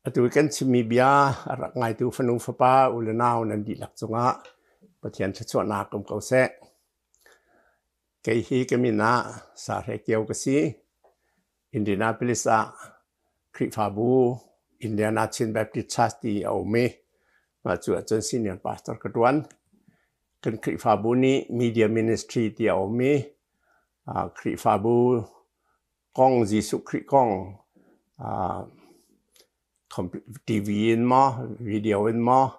Atu kan chimmi bia a rak ngaitu fanu fapa u le nau nan dihlak cungah Pathian thluachuahnak um ko seh. Kei hi ka min ah Sahre Kio ka si. Indianapolis ah Khrihfabu Indiana Chin Baptist Church ti a um i mah cu ahcun senior pastor ka ṭuan. Kan Khrihfabu nih Media Ministry ti a um i Khrihfabu kong Jesuh Khrih kong TV in maw, video in maw,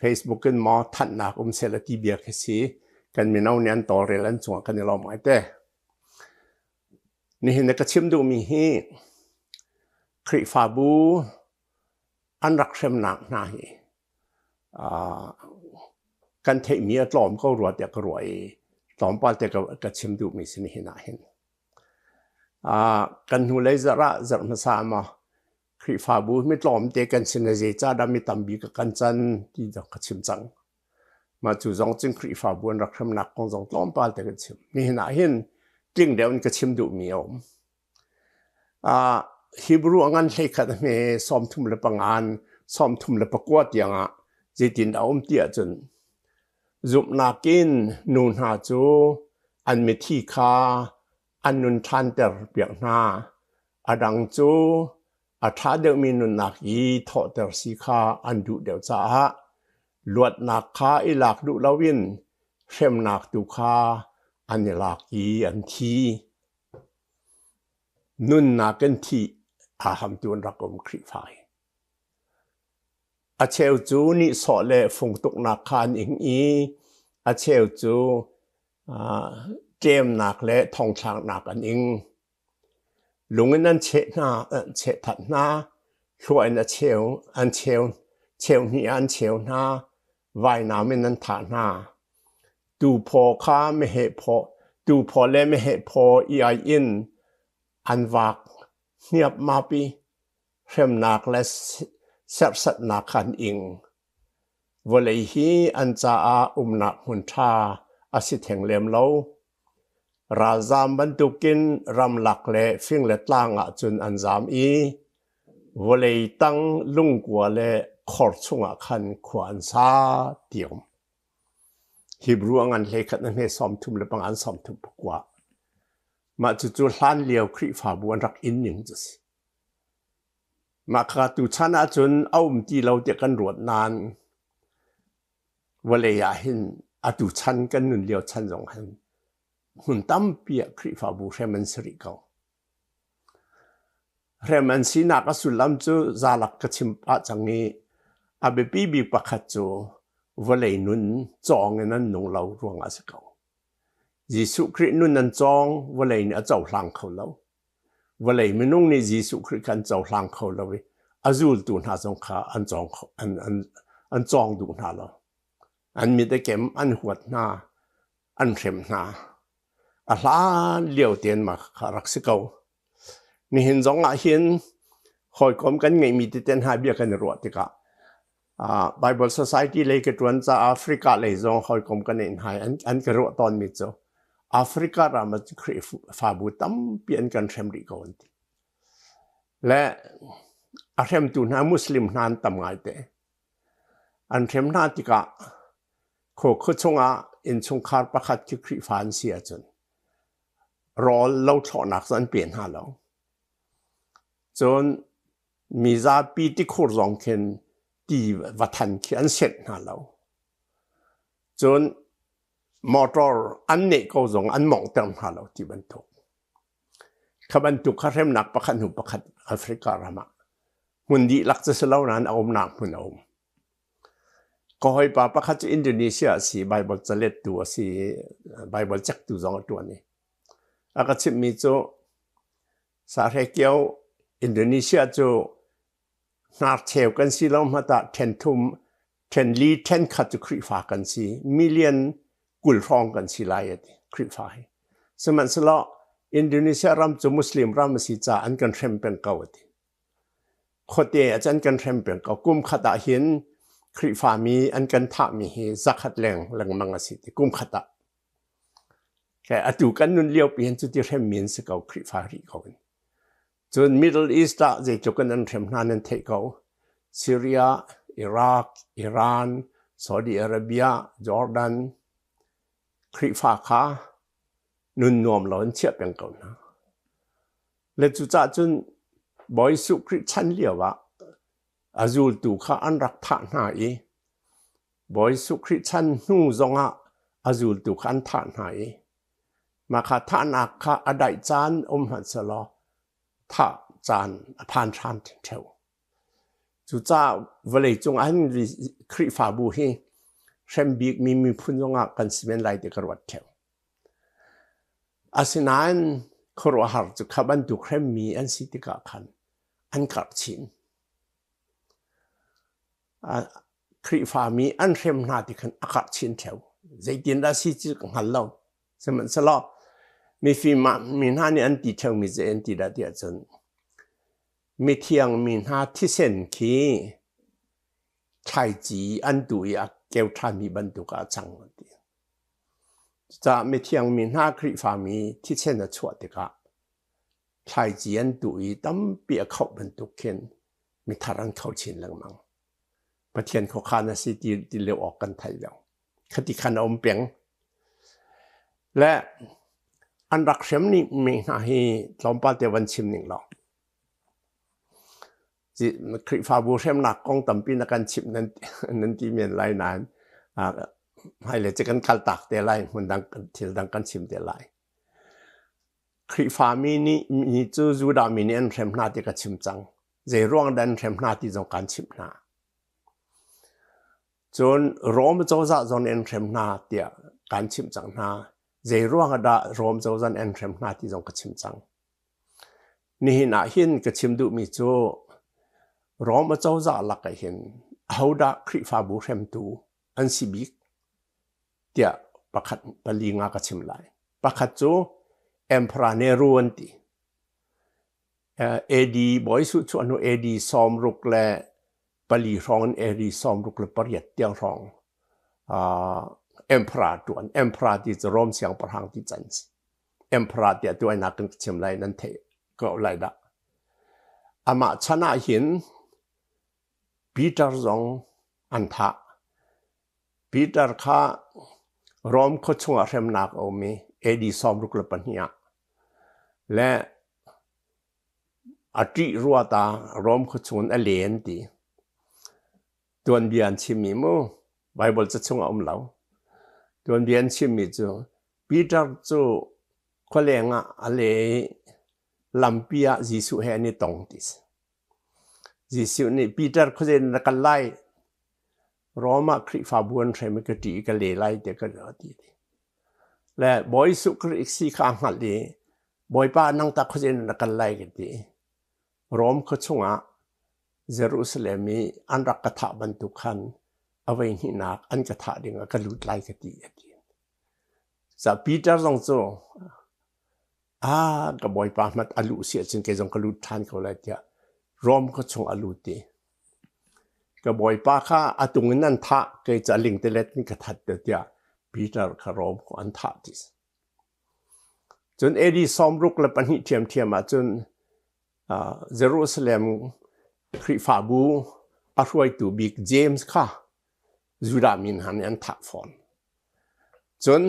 Facebook in maw thanhnak um sehla ti bia khi si. Kan mino nih an tawlrel an cungah kan i lawm ngai te. Nihin na ka chim duhmi hi Khrihfabu an rak hremnak hna hi kan theihmi a tlawm ko rua tiah ka ruah i tlawmpal te ka chim duhmi si nihin ah hin. Kan hnulei zarh ah zarh hmasa maw Khrihfabu mi tlawmte kan sin i zeicahdah mi tambik a kan can ti zong ka chim cang. Mah cu zong cun Khrihfabu an rak hremnak kong zong tlawmpal te kan chim. Nihin ah hin tling deuh in ka chim duhmi a um. Hebrew a ngan 11 a hme 35 34 tiangah zeitin a um ti ahcun Zumhnak in nu hna cu an mithi kha an nun ṭhanter piak hna. A dang cu a ṭha deuhmi nunnak i thawhter si kha an duh deuh caah luatnak kha i lak duh loin hremnak tu kha an i lak i an thi. Nunnak in thih aa hamtu an rak um Khrihfa hi. A cheu cu nihsawh le fungtuknak kha an ing i a cheu cu ṭemnak le thongthlaknak an ing. Lung in an cheh hna, chehthat hna, hlua in a cheu, an cheu, cheu hnih ah an cheu hna, vainam in an thah hna. Tuphaw kha meheh phaw, tuphaw le meheh phaw i ai in an vak hniapmap i hremnak le serhsatnak kha an ing. Vawlei hi an caah umnak hmun ṭha a si theng lem lo. Ralzaam bantukin ramlak le fing le tlang ah cun an zaam i vawlei tang lungkua le khor chungah khan khua an sa ti um. Hebrew a ngan hlei khat na hme 35 an 39. Mah cucu hlan lio Khrihfabu an rak inn ning cu si. Mah kha tuchan ahcun a um ti lo tiah kan ruat nain vawlei ah hin atu chan kan nun lio chan zong hin hmun tampi ah Khrihfabu hrem an si rih ko. Hrem an sinak a sullam cu zalak ka chim pah cang i a biapi bik pakhat cu vawlei nun cawng in an nung lo ruangah a si ko. Jesuh Khrih nun an cawng, vawlei nih a cohlang kho lo. Vawlei minung nih Jesuh Khrih kha an cohlang kho lo i a zultu hna zong kha an cawng kho, an, an, an cawng duh hna lo. An mit a kem, an huat hna, an hrem hna. A hlan lio tein mah kha rak si ko. Nihin zong ah hin hawikom kan ngeihmi tete hna bia kan i ruah tikah Bible Society lei ka ṭuan caah Africa lei zong hawikom kan neih hna i an ka ruah tawnmi cu Africa ram ah Khrihfabu tampi an kan hrem rih ko an ti. Le a hremtu hna Muslim hna an tam ngaite. An hrem hna tikah khua chungah innchungkhar pakhat khi Khrihfa an si ahcun rawl lothlawhnak cu an pe hna lo. Cun mizapi tikhur zong khin ti va than khi an senh hna lo. Cun motor an neih ko zong an monghter hna lo ti bantuk. Kha bantuk kha hremnak pakhat hnu pakhat Africa ram ah hmun dihlak cu si lo nain a umnak hmun a um. Ka hawipa pakhat cu Indonesia a si, Bible calettu a si i Bible cektu zong a ṭuan i a ka chimhmi cu Sahrekio Indonesia cu hnarcheu kan si lo hmanh ah ṭhenthum, ṭhenli, ṭhenkhat cu Khrihfa kan si. Million 20 hrawng kan si lai a ti Khrihfa hi. Sihmanhsehlaw Indonesia ram cu Muslim ram a si caah an kan hrem peng ko a ti. Khuate ah cun kan hrem peng ko. Kum khat ah hin Khrihfami an kan thahmi hi zakhat leng lengmang a si ti kum khat ah. Atu kan nun lio pi hin cuti hremmi an si ko Khrihfa rih ko in. Cun Middle East ah zeitluk in an hrem hna nan theih ko. Syria, Iraq, Iran, Saudi Arabia, Jordan, Khrihfa kha nun nuam lo an chiah peng ko hna. Le cucaah cun Bawi Jesuh Khrih chan lio ah a zultu kha an rak thah hna i Bawi Jesuh Khrih chan hnu zongah a zultu kha an thah hna i mah kha thahnak kha a daih caan um hmanh sehlaw thah caan a phan hram ṭheo. Cucaah vawleicung ah hin Khrihfabu hi hrem bikmi miphun zongah kan si men lai ti ka ruat ṭheo. Asinain khuaruahhar cu kha bantuk hremmi an si tikah khan an karh chin. Khrihfami an hrem hna ti khan a karh chin ṭheo. Zeitindah si cu ka hngal lo. Sihmanhsehlaw mifim mi hna nih an ti ṭheomi zei an ti dah ti ahcun mithiang mi hna thisen khi thlaici an tuh i a keu ṭhanmi bantuk ah a cang an ti. Cucaah mithiang mi hna Khrihfami thisen a chuah tikah thlaici an tuh i tampi a khoh bantuk khin mithar an kho chin lengmang. Pathian khuakhan a si ti, ti lio awk kan thei lo. Khati khan a um peng. Le an rak hrem ni mi hna hi tlawmpal te van chim ning law. Khrihfabu hremnak kong tampi na kan chimh nan, nan ti men lai nain hmailei cu kan kal tak te lai hmun dang thil dang kan chim te lai. Khrihfami nih mi cu Judah mi nih an hrem hna ti ka chim cang. Zei ruang dah an hrem hna ti zong kan chimh hna. Cun Rom cozah zong nih an hrem hna tiah kan chimh cang hna. Zei ruang ah dah Rom cozah nih an hrem hna ti zong ka chim cang. Nihin ah hin ka chim duhmi cu Rom acozah lak ah hin ahodah Khrihfabu hremtu an si bik tiah pakhat pali nga ka chim lai. Pakhat cu Emperor Nero an ti. AD Bawi Suh chuah hnu AD 64 hrawng in AD 68 tiang hrawng Emperor tuan. Emperor ti cu Rom siangpahrang ti can si. Emperor tiah tu ai nak kan chim lai nan theih ko lai dah. Amah chan ah hin Peter zong an thah. Peter kha Rom khua chungah hremnak a um i AD 62 ah le a ṭih rua ta Rom khua chung in a len ti. Tuanbia an chimmi mu Bible ca chung a um lo. Tuanbia an chimmi cu Peter cu khualeng ah a le i lampi ah Jesuh he an i tong ti si. Jesuh nih Peter khuazei na kal lai? Rom ah Khrihfabu an hrem i ka ṭih i ka le lai tiah ka ti. Le Bawi Jesuh Khrih si kha a hngalh i Bawipa nang tah khuazei na kal lai ka ti. Rom khua chungah Jerusalem i an rak ka thah bantuk khan a voi hnihnak an ka thah ding ah ka lut lai ka ti a ti. Ca Peter zong cu ah ka bawipa hmat a luh si ahcun kei zong ka lut ṭhan ko lai tiah Rom khua chung a lut i ka bawipa kha a tung in an thah kei cu a lingtelet in ka that te tiah Peter kha Rom khua an thah ti. Cun AD 62 ṭhiamṭhiam ahcun Jerusalem Khrihfabu a hruaitu bik James kha Judah mi hna nih an thah fawn. Cun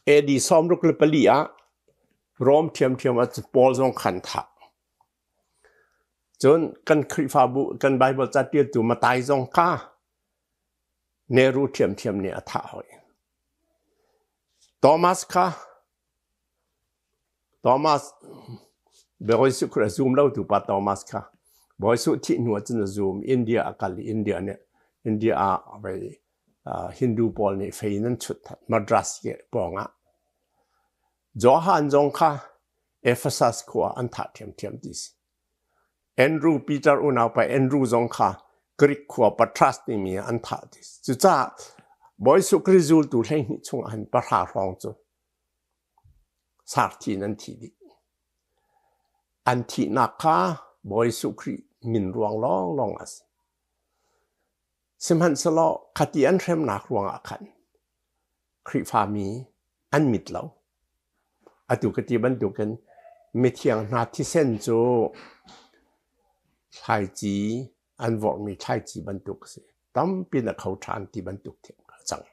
AD 64 ah Rom ṭhiamṭhiam ah Paul zong khan thah. Cun kan Khrihfabu kan Bible ca ṭialtu Matthai zong kha Nehru ṭhiamṭhiam nih a thah hoi. Thomas kha Thomas Bawi Jesuh Khrih a zum lotu pa Thomas kha Bawi Jesuh thih hnu ah cun a zum. India a kal i India nih India ah vei Hindu pawl nih fei in an chut Madras pawng ah. Johan zong kha Ephesus khua an thah ṭhiamṭhiam ti si. Andrew Peter unaupa Andrew zong kha Greek khua Patras timi ah an thah ti si. Cucaah Bawi Jesuh Khrih zultu 12 chungah hin pahra hrawng cu sarthi in an thi dih. An thihnak kha Bawi Jesuh Khrih min ruang lawnglawng a si. Sihmanhsehlaw khati an hremnak ruangah khan Khrihfami an mit lo. Atu ka ti bantukin mithiang hna thisen cu Thlaici an vorhmi thlaici bantuk a si. Tampi na kho ṭhan ti bantuk thiam a cang.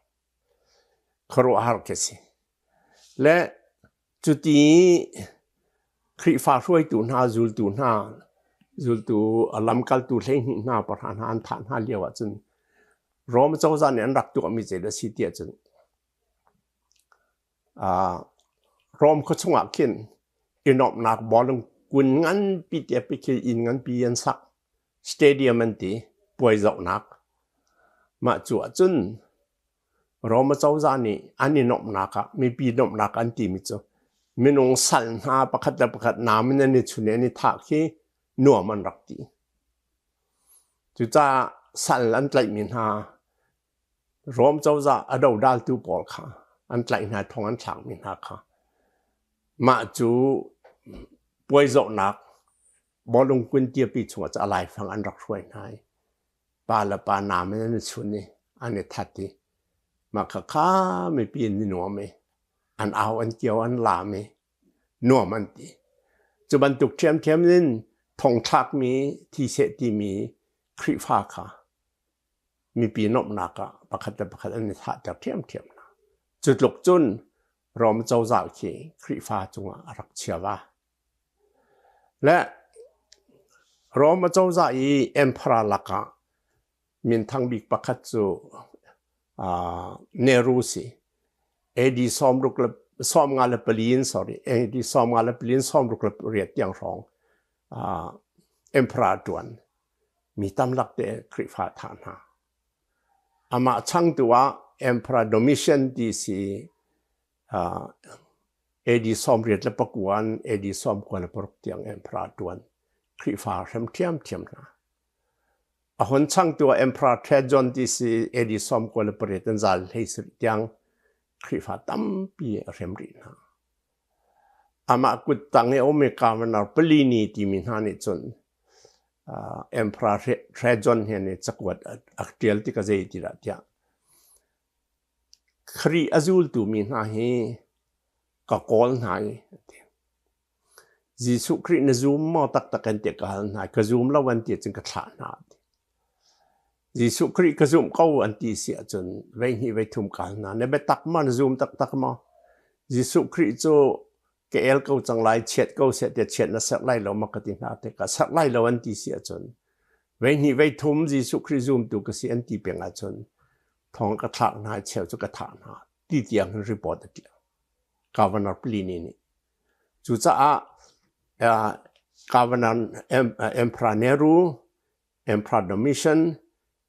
Khuaruahhar khi si. Le cuti Khrihfa hruaitu hna, zultu hna, zultu lamkaltu 12 hna pahra hna an thah hna lio ahcun Rom cozah nih an rak tuahmi zeidah a si tiah cun Rom khua chungah khin i nuamhnak bawlung kun nganpi tiah khi inn nganpi an sak. Stadium an ti, puai zohnak. Mah cu ahcun Rom cozah nih an i nuamhnak ah mipi nuamhnak an timi cu minung sal hna pakhat le pakhat naam in an i chun i an i thah khi nuam an rak ti. Cucaah sal an tlaihmi hna Rom cozah a dodaltu pawl kha an tlaih hna thong an thlakmi hna kha mah cu puai zawhnak bawlung kun tiapi chungah cu a laifang an rak hruai hna i pa le pa naam in an i chun i an i that i mah khakha mipi an i nuam i an au an kio an laam i nuam an ti. Cu bantuk ṭhiamṭhiam in thongthlakmi thi seh timi Khrihfa kha mipi nuamhnak ah pakhat le pakhat an i thahter ṭhiamṭhiam hna. Cu tluk cun Rom cozah khi Khrihfa cungah a rak chia va. Le Rom cozah i emperor lakah minthang bik pakhat cu Nero si. AD sawmruk le 54 in sorry AD 54 in 68 tiang hrawng emperor ṭuan. Mi tamlak te Khrihfa thah hna. Amah changtu ah Emperor Domitian ti si AD 89 in AD 96 tiang Emperor ṭuan. Khrihfa hrem ṭhiamṭhiam hna. A hun changtu ah Emperor Trajan ti si AD 98 in zal hlei sarih tiang Khrihfa tampi a hrem rih hna. Amah kuttang i a ummi Governor Pliny timi hna nih cun Emperor Trajan he nih cakuat a ṭial tik ah zei ti dah tiah Khrih a zultu mi hna hi ka kawl hna i a ti. Jesuh Khrih na zum maw taktak in tiah ka hal hna. Ka zum lo an ti ahcun ka thlah hna a ti. Jesuh Khrih ka zumh ko an ti si ahcun voihnih voithum ka hal hna. Na biatak maw na zum taktak maw? Jesuh Khrih cu ka el ko cang lai, chiat ko seh tiah chiat na serh lai lo ma ka ti hna tikah serh lai lo an ti si ahcun voihnih voithum Jesuh Khrih zumtu ka si an ti peng ahcun thong ka thlak hna i cheu cu ka thah hna ti tiang hin report a ṭial. Governor Pliny nih. Cucaah Governor Emperor Nero, Emperor Domitian,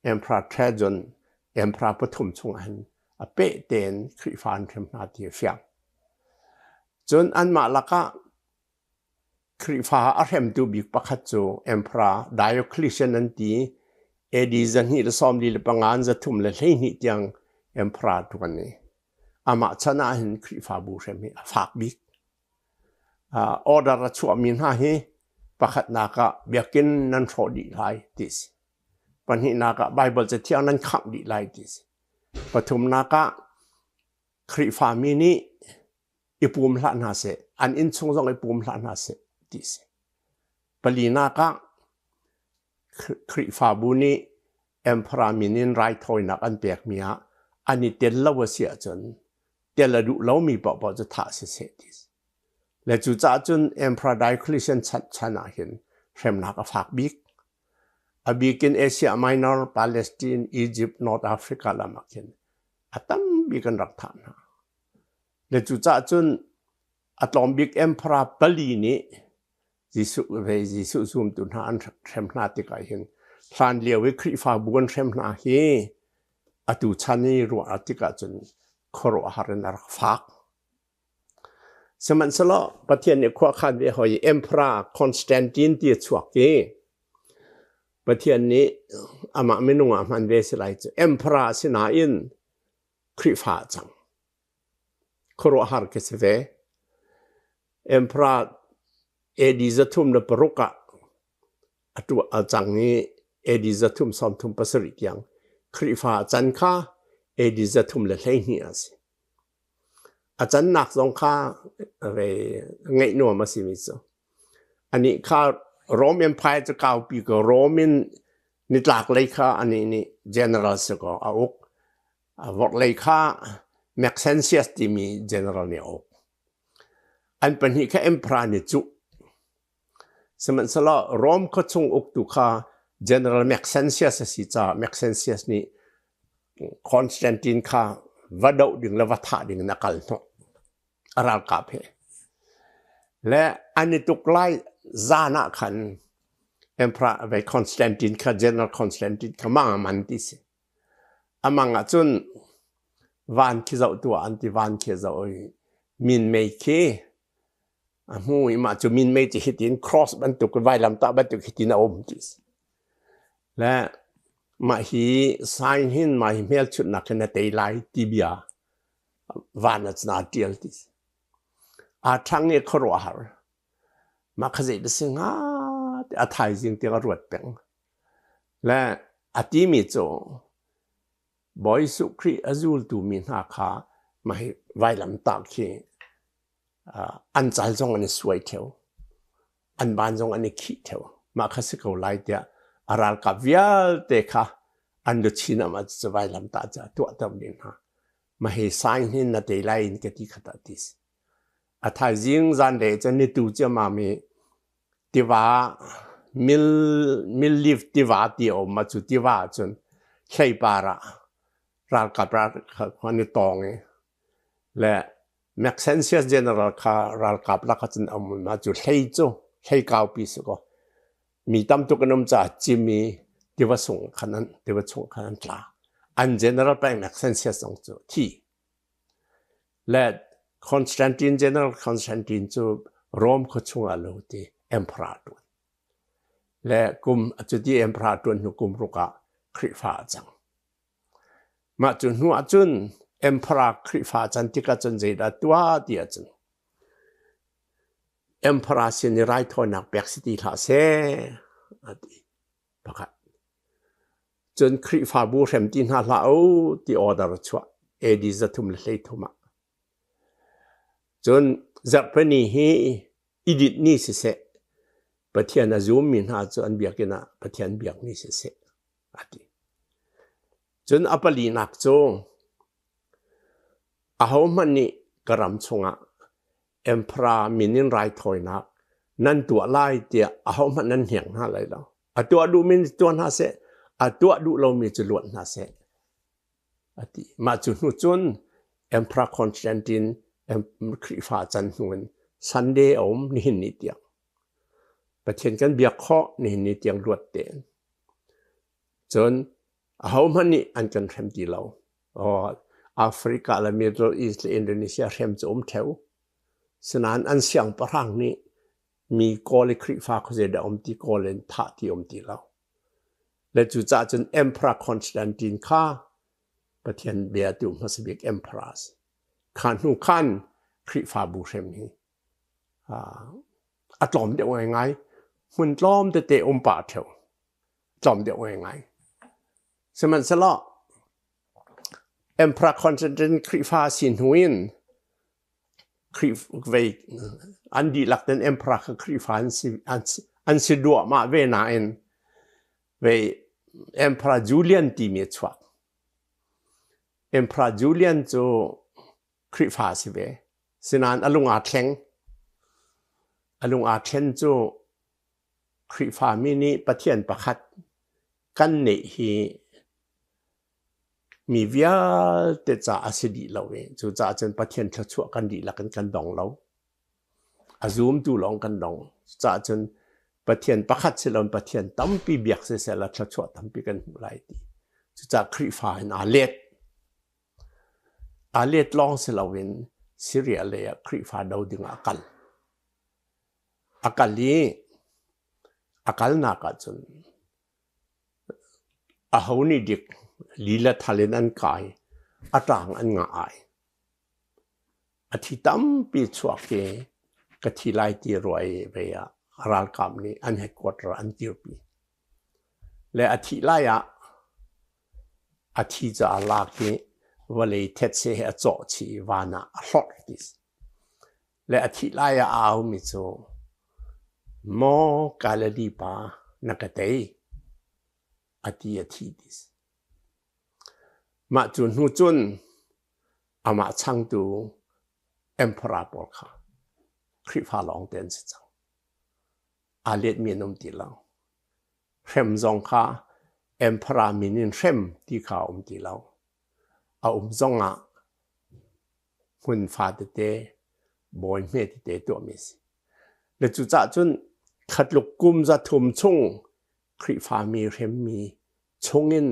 Emperor Trajan, Emperor pathum chungah hin a peh tein Khrihfa an hrem hna ti a fiang. Cun anmah lakah Khrihfa a hremtu bik pakhat cu Emperor Diocletian an ti. AD 245 in 312 tiang Emperor ṭuan i amah chan ah hin Khrihfabu hrem hi a fak bik. Order a chuahmi hna hi pakhatnak ah biakinn nan hrawh dih lai ti si. Pahnihnak ah Baibal cathiang nan khangh dih lai ti si. Pathumnak ah Khrihfami nih i pum hlah hna seh, an innchung zong i pum hlah hna seh ti si. Palinak ah Khrihfabu nih Emperor min in raithawinak an pekmi ah an i tel lo a si ahcun tel a duh lomi paohpaoh cu thah siseh ti si. Le cucaah cun Emperor Diocletian chan, chan ah hin hremnak a fak bik. A bik in Asia Minor, Palestine, Egypt, North Africa lam ah khin a tam bik an rak thah hna. Le cucaah cun a tlawm bik emperor pali nih Jesuh ve Jesuh zumtu hna an hrem hna tikah hin hlan lio i Khrihfabu an hrem hna hi atu chan i ruah tikah cun khuaruahhar in a rak fak. Sihmanhsehlaw Pathian nih khua khan ve hoi Emperor Constantine ti a chuak i Pathian nih amah minung ah hman ve si lai cu Emperor sinain Khrihfa a cang. Khuaruahhar khi si ve. Emperor AD 306 ah a tuah a cang i AD 337 tiang Khrihfa a can kha AD 312 a si. A cannak zong kha ve ngaih nuam a simi cu. Anih kha Rome Empire cu kaupi ko Rome in nitlak lei kha anih nih general si ko a uk. A vorhlei kha Maxentius timi general nih a uk. An pahnih kha emperor nih cuh. Sihmanhsehlaw Rome khuachung uktu kha General Maxentius a si caah Maxentius nih Constantine kha va doh ding le va thah ding in a kal hnawh. A ralkap he. Le an i tuk lai zan ah khan Emperor Constantine kha General Constantine kha mang a man ti si. A mang ahcun van khi zoh tuah an ti van khi a zoh i minmei khi a hmu i mah cu minmei cu hitin cross bantuk vailamtah bantuk hitin a um ti si. Le mah hi sign hin mah hi hmelchunhnak hin a tei lai ti bia van ah cun aa ṭial ti si. Aa ṭhang i khuaruahhar. Mah kha zei dah si hnga ti a thaizing tiang a ruat peng. Le a timi cu Bawi Jesuh Khrih a zultu mi hna kha mah hi vailamtah khi an cal zong an i suai theo. An ban zong an i khih theo. Mah kha si ko lai tiah a ralkap vialte kha an luchin ah mah cucu vailamtah cu a tuahter ding hna. Mah hi sign hin na tei lai in ka ti kha tah ti si. A thaizing zanlei cun ni tu ciammam i tiva mil millif tiva ti a um cu tiva ahcun hleipar ah ralkap ralkap an i tawng i le Maxentius General kha ralkap lak ahcun a um ma cu hlei cu hlei kaupi si kaw mi tam tuk an um caah cim i tiva sung khan an tiva chung khan an tla an general peng Maxentius zong cu thi Le Constantine General Constantine cu Rome khua chungah lo ti emperor a ṭuan. Le kum cuti emperor a ṭuan hnu kum ruk ah Khrihfa a cang. Mah cu hnu ahcun emperor Khrihfa a can tikah cun zeidah tuah ti ahcun emperor sin i raithawinak pek si ti hlah seh a ti. Pakhat. Cun Khrihfabu hrem ti hna hlah u ti order a chuah AD 313 ah. Cun zarhpini hi i dinh ni siseh, Pathian a zummi hna cu an biakinn ah Pathian biak ni siseh a ti. Cun a palinak cu ahohmanh nih ka ram chungah emperor min in raithawinak nan tuah lai tiah ahohmanh nan hniang hna lai lo. A tuah duhmi tuah hna seh, a tuah duh lomi cu luat hna seh. A ti. Mah cu hnu cun Emperor Constantine Khrihfa can hnu in Sunday a um nihin ni tiang. Pathian kan biak khawh nihin ni tiang luat tein. Cun ahohmanh nih an kan hrem ti lo. Oh, Africa le Middle East le Indonesia hrem cu um theo. Sinain an siangpahrang nih mi kawl i Khrihfa khuazei dah um ti kawl in thah ti um ti lo. Le cucaah cun Emperor Constantine kha Pathian bia tu hmasa bik emperor a si. Kha hnu khan Khrihfabu hrem hi a tlawm deuh ngaingai. Hmun tlawm tete um pah theo. Tlawm deuh ngaingai. Sihmanhsehlaw Emperor Constantine Khrihfa si hnu in Khrih an dihlak ten emperor kha Khrihfa an si an si duahmah ve nain vei Emperor Julian timi a chuak. Emperor Julian cu Khrihfa a si ve. Sinain a lung aa thleng. A lung aa thlen cu Khrihfami nih Pathian pakhat kan neih hi mi vialte ca a si dih lo i cucaah cun Pathian thluachuah kan dihlak in kan dong lo. A zumtu lawng kan dong. Cucaah cun Pathian pakhat si loin Pathian tampi biak siseh law thluachuah tampi kan hmuh lai ti. Cucaah Khrihfa in aa let. Aa let lawng si loin Syria lei ah Khrihfa do ding ah a kal. A kal i a kalnak ahcun aho nih dik lila thal in an kai, a ṭang an ngah ai. A thi tampi chuak i ka thi lai ti ruah i vei ah ralkap nih an headquarter an kirpi. Le a thih lai ah a thi cu aa lak i vawlei thetse he a cawh chih i van ah a hlorh ti si. Le a thih lai ah a aumi cu. Maw Galilee pa na ka tei a ti a thi ti si. Mah cu hnu cun amah changtu emperor pawl kha Khrihfa lawng te an si cang. Aa letmi an um ti lo. Hrem zong kha emperor min in hrem ti kha a um ti lo. A um zong ah hmun fa tete, bawi hme tete tuahmi a si. Le cucaah cun khatluk kum 300 chung Khrihfami hremmi chungin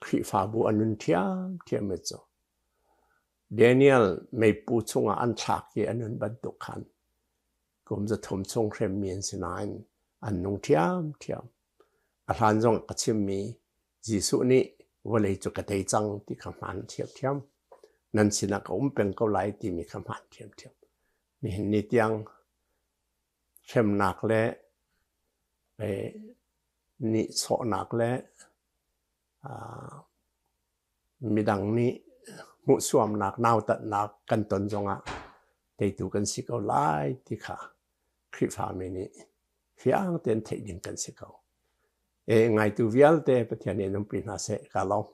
Khrihfabu a nun ṭhiamṭhiam i cu Daniel meipu chungah an thlak i a nun bantuk khan kum 300 chung hremmi an si nain an nung ṭhiamṭhiam. A hlan zong ka chimmi Jesuh nih vawlei cu ka tei cang ti kha hmaan ṭhiamṭhiam. Nan sinah ka um peng ko lai timi kha hmaan ṭhiamṭhiam. Nihin ni tiang hremnak le nihsawhnak le midang nih hmuhsuamnak nautatnak kan ton zongah teitu kan si ko lai ti kha Khrihfami nih fiang tein theih ding kan si ko. E ngaitu vialte Pathian nih in umpi hna seh ka lawm.